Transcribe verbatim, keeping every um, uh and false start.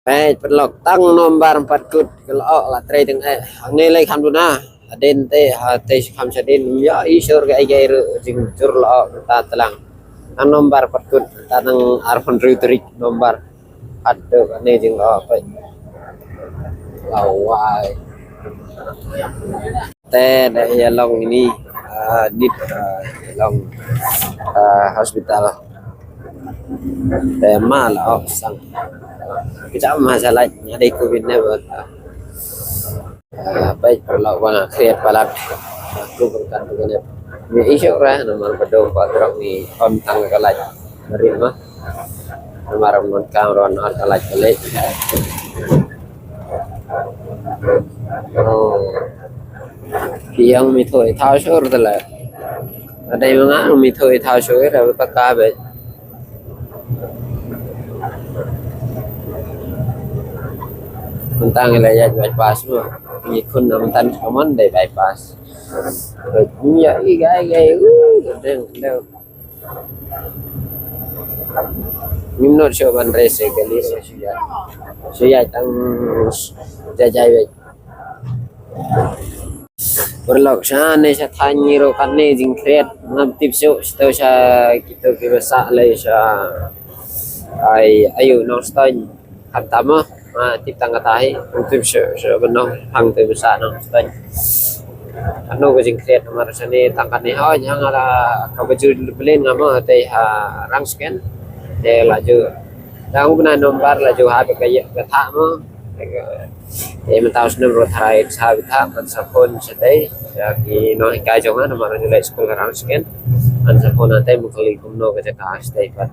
Peit paralok, tang nombar empat kut ka la ok la trei teng eh. Hangne lei kham duna. Hadien te ha te kham shadien ym ïohi shor kaei kaei ruh, jingjur la ok mynta tlang. Tang nombar empat kut, tang arphew hynriew tarik nombar. Haduh kane jing la ok peit. Lawai. Te da ïa long ini, ah, nit, ah, ïa long, ah, hospital. Te ma la ok sang. Kita ma sa lait nga dei covid ne ba. Ah, peit paralok ba nga khriat palat. Aku berkat tu kene. Ni isu ra namar ba dong ba drok ni on tang ka lait. Beri ma. Namar mon kam ron ar ka lait ka lait. Oh. Ki ïong mi thoi thaw shur tala. Adai ma nga mi thoi thaw shur ra ba ka be. Tang la ïa bypass mo. Ni kun nam tan ka mon dei bypass. Ni ïa i gai gai u deng deng. Ngim not shuh ban rei se kali se shu ïaid. Shu ïaid tang jai jai wei. Paralok, shane sha thaiñ ngi ruh katne jingkhriat ngam tip shuh, sha to sha kito kiba sah lei sha ai ayu Nongstoiñ. Kata mo, ah, tip tang kata hi, ym tip shuh shuh ban ong hangto ba sah Nongstoiñ. Kano ka jingkhriat namar shane tang kane, hooid, hang la kaba ju blin nga mo, te ha Rangsken. Te la ju dang u bnai November la ju hap ka ïa ka thah mo. Te mynta u snem ruh tharai sa bi thah, man sa phone shatei ïa ki nonghikai jong nga namar ju leit skul ka Rangsken. Man sa phone hangtei, mynta kylli kumno ka jaka shatei pat.